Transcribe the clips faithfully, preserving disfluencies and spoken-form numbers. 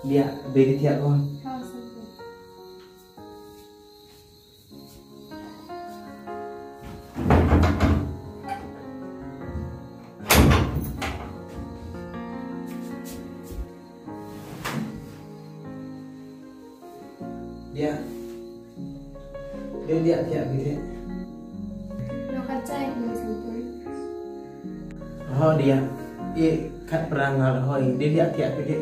Dia, beri thiah ko. Ha, satu. Dia. Dia, dia, dia, dia. Lo kacai ko satu. Ho, dia. I khat perang ngal hoi. Dia, dia, dia, dia.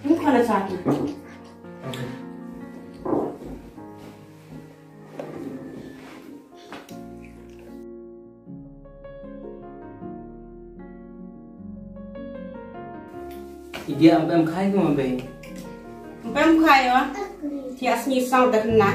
Ni khana saki. Idia, em em khai ko ma bei. Em em khai o. Thiah sngi sang tak na.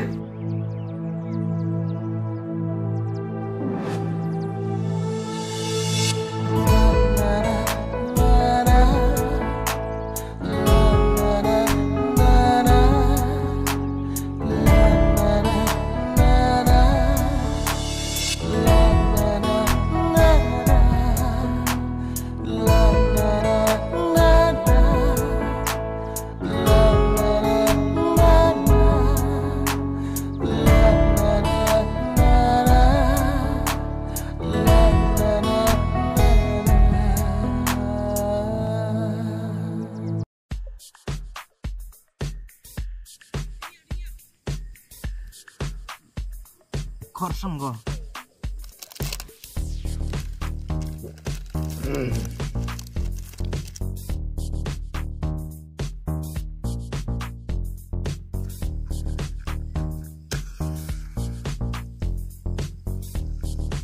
Khor sang ko.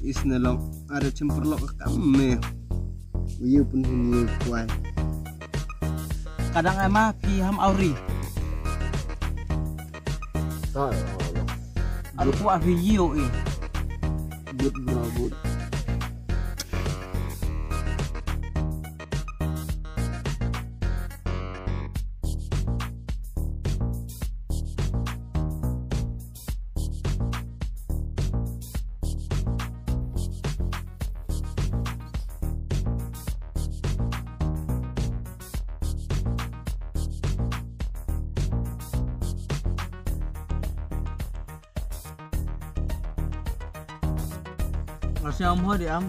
Isne long, are chim perlok kam me. Uyu pun hini kwai. Kadang ema phi ham auri. Hai, Allah. Aru ku afi yio i. Good, bro, good. Nasi am ho di am.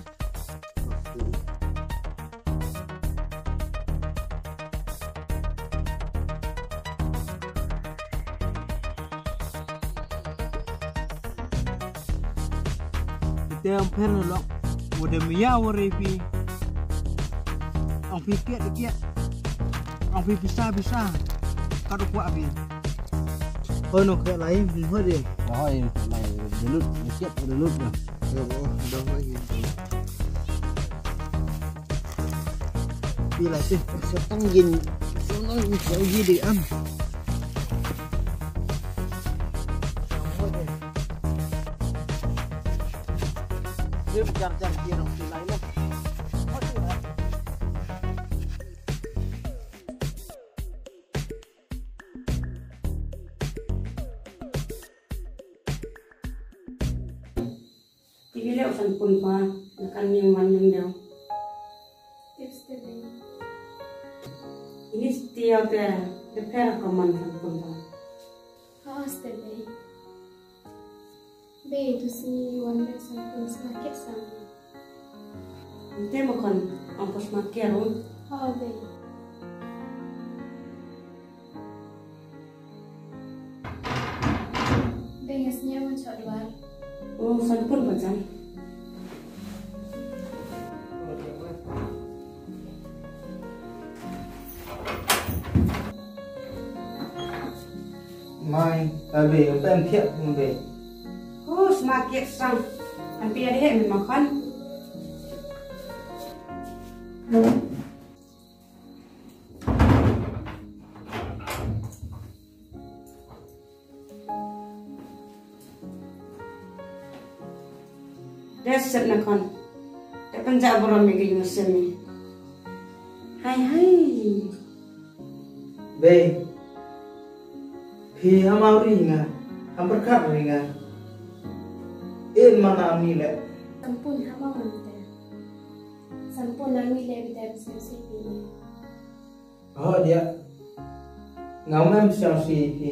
Ite ong pher na lok. Wade maya ware phi. Ong phi kiat kiat. Ong phi pisa pisa. Kadu kwah phi. Hoi no kre lai, hoi de. Hoi, lai, delut, kiat delut na. Yo, bo, dah hoi. Phi lai phi. Setang gin. Setang gin, kau gin di am. Jar jar jar jar. Tibi le usan pun pa, na kan ning man ning deu. Tips te dei. Ini stia te, te pera ko man san pun pa. Ha, ste dei. Bei, tu sni wan le san pun sna ke san. Te mo kon, ang pos ma ke ro. Ha, bei. Dei nga sñiaw wan chah dwar. O, san pun ba jan. Mai, ta be, ta em thiah pun be. Hu, sma kiak sang. An pia de he, mi makan. Des set na khon. Te pynjah burom mi ki yung semi. Hai, hai. Bei. Phi ham aw ri nga. Ham pyrkhat ri nga. In mana mi le. Sampun ham aw ri te. Sampun na mi le bi te semi semi. Ho dia. Nga mem siang si phi.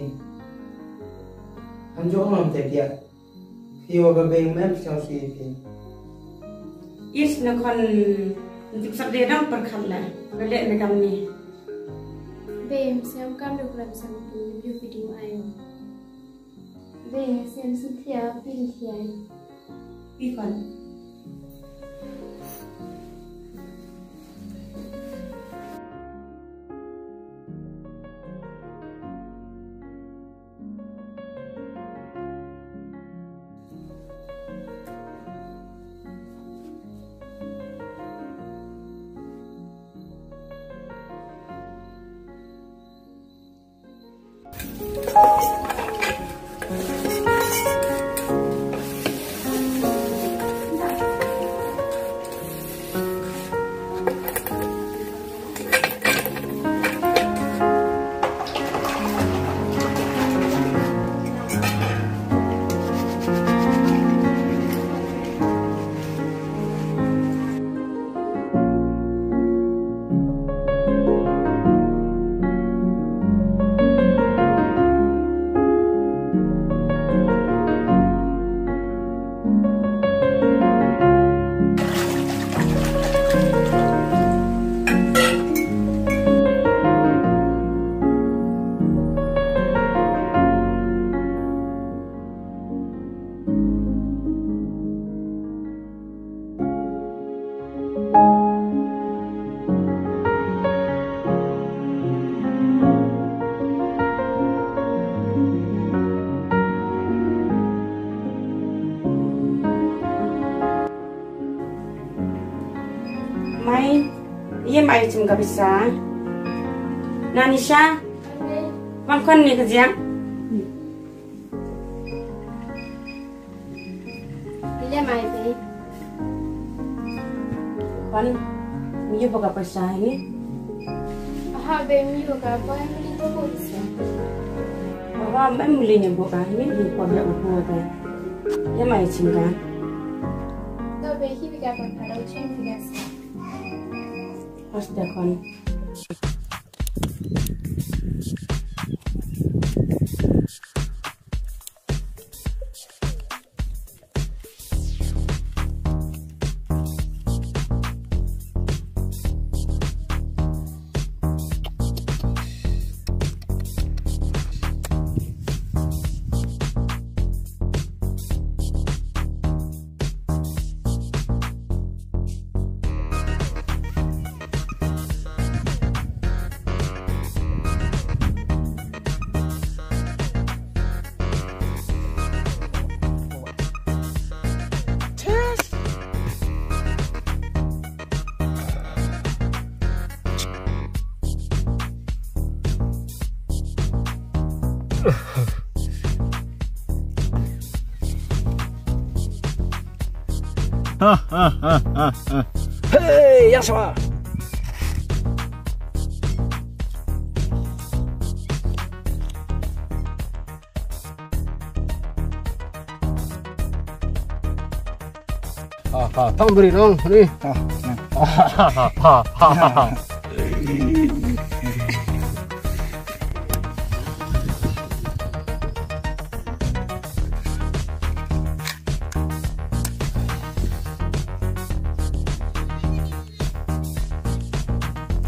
Hanjooh ngam te dia. Phi wa ka bei mem siang si phi. Is na khon ntuk sak de dang pyrkhat la. Ka le me kam ni. Bei, em siang kam du klam sam phi, you video ai. Bei, em siang si thia, phi thia. Phi khon. Mai, ye mai chim ka pisa. Nanisha, wan khon ni ka jiang. Ile mai be. Khon, mi yu ka pisa ni. Aha, be mi yu ka, be mi yu ka pisa. Aha, be mi yu ka ni, ni ko ya ko ka. Ye mai chim ka. To be hi bi ka pa ka ro chim bi ka sa. Hasta khon. Hey, yang sama. Ha, ha, thang bri nong, ni. Ha, ha.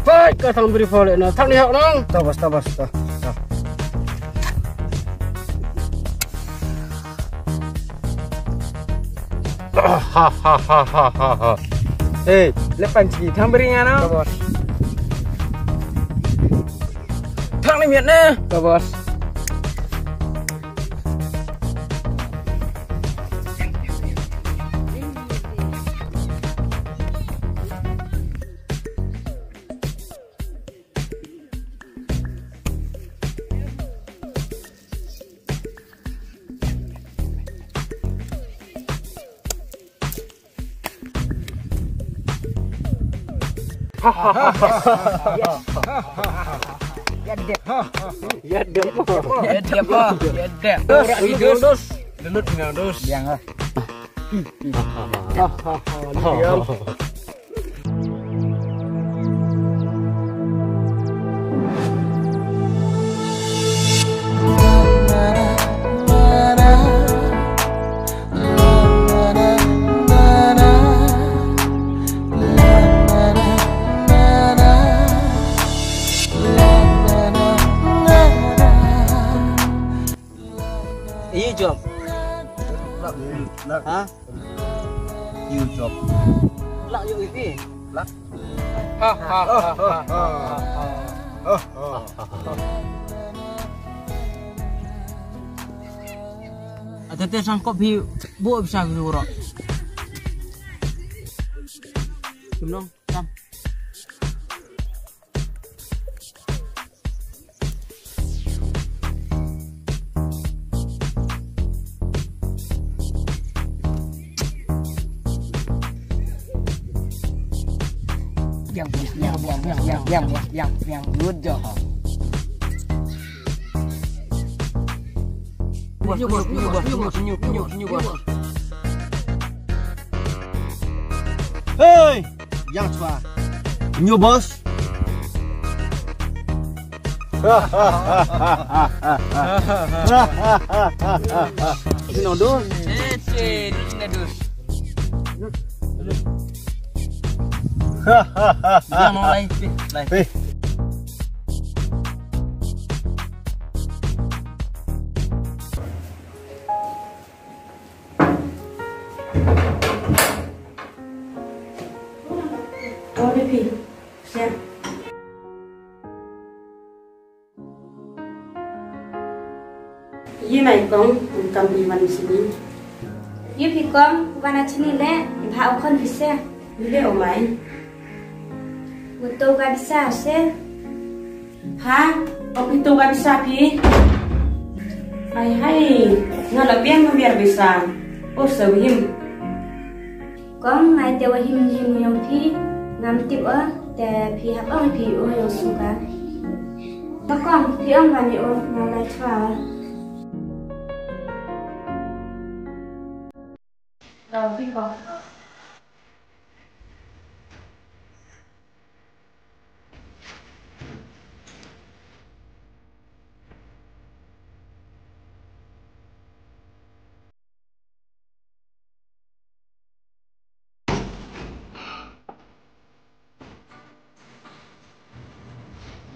Fight ka thang bri fo le na, thang ni hok nong. To boss, to boss, to. To. Ha, ha, ha. Hey, le pan chi, thang bri nga nong. To boss. Thang ni miat na. To boss. Ya dep. Ya dep. Ya dep. Ya dep. Dos, dos. Dos. Dos. Dos. Yang ah. Iyi job. Ha? Iyi job. Lak yoh iti. Lak. Ha, ha, ha, ha, ha, ha. Ate te sangkop hi bu bisa ki uro. Kumno? Tam. Yang, yang, yang. Good job. New boss, new boss, new boss, new, new, new boss. Hey! Yang chwa. New boss. Sino do? Eh, che, sino do? Yang no lai, pi, lai. Pi. Ye mai kong, kam pi wan chini. Ye pi kong, wan a chini le, bha o khon pi se. Ye le o mai. Uto ka bisa se. Ha? O pi to ka bisa pi? Hai hai, nga la biang ma biar bisa. O sa him. Kong, ngai te wa him him yong phi, ngam tip o, te phi hap ong phi o yong suka. Ta kong, phi ong kani o, nga lai chwa. Kong, phi kong.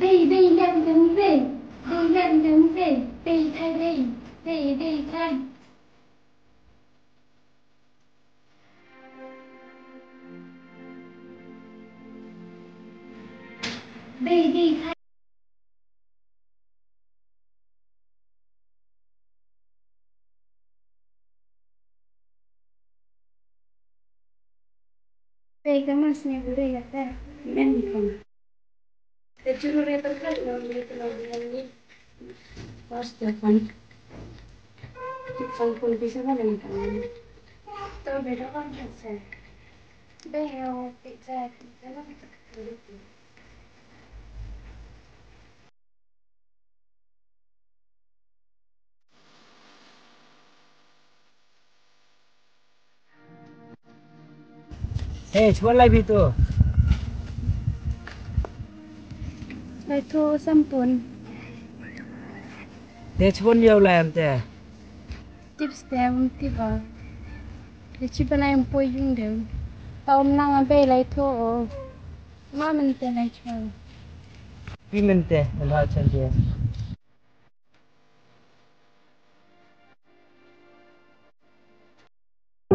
Bei, bei, lem, lem, bei. Bei, lem, lem, bei. Bei, thai, bei. Bei, bei, thai. Bei ka mas ni bure ya ta. Men ni kong. Te churu re perkat no, ni kong ni. Pas te pan. Pan pun bisa mana ni kong. To beda kan se. Bei yo pizza, pizza na. Hey, chibon lai phi tu? Lai tu sampun. Te chibon yow lai am te? Tips te, um, tip o. Te chibon lai um poi yung de. Ta um nang a bei lai tu o. Ma men te lai chwa. Pi men te, lai chan te.